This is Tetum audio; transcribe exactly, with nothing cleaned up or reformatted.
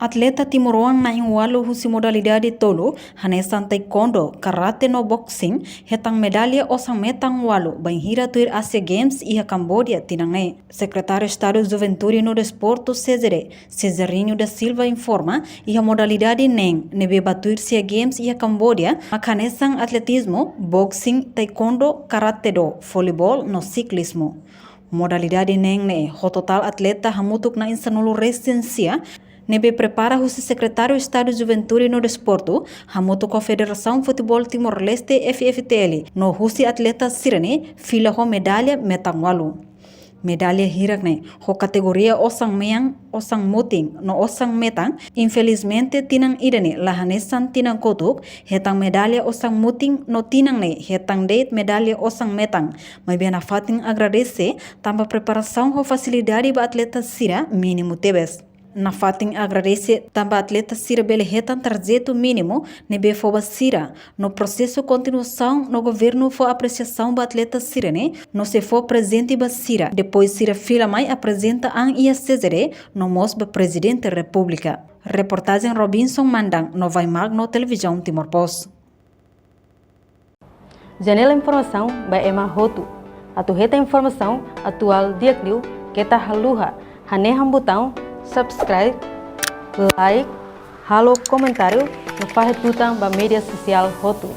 Atleta timoroan na'in-ualu husi modalidade tolu, hanesan taekwondo, karate no boxing, hetan medalla osan-metan ualu bainhira tuir Asia Games iha Kamboja tinan ne'e. Sekretáriu Estadu Juventude no Desportu, C J D, Cesarino da Silva informa, iha modalidade neen ne'ebé ba tuir Asia Games iha Kamboja, mak hanesan atletizmu, boxing, taekwondo, karate-do, voleibol no siklizmu. Modalidade neen ne'e ho totál atleta hamutuk na'in-sanulu-resin-sia, ne'ebé prepara husi Sekretáriu Estadu Juventude no Desportu, hamutuk ho Federasaun Futeból Timor-Leste, F F T L, no husi atleta sira-ne'e fila ho medalla metan ualu. Medalla hirak-ne'e ho kategoria osan-mean, osan-mutin no osan-metan, infelizmente tinan ida-ne'e la hanesan tinan kotuk, hetan medalla osan-mutin no tinan ne'e hetan de'it medalla osan-metan, maibé nafatin agradese tanba preparasaun ho fasilidade ba atleta sira mínimu tebes. Nafatin agradese tanba atleta sira bele hetan tarjetu mínimu ne'ebé fó ba sira, no prosesu kontinuasaun no governu fó apresiasaun ba atleta sira-ne'e, no sei fó prezente ba sira, depois sira fila mai aprezenta an iha C J D, no mós ba Prezidente Repúblika. Reportajen Robinson Mandan, Novai Magno, Televizaun Timor Post. Janela informasaun ba ema hotu. Atu hetan informasaun atuál di'ak liu, keta haluha hanehan butaun subscribe, like, halo komentáriu no fahe tutan ba média sosiál hotu.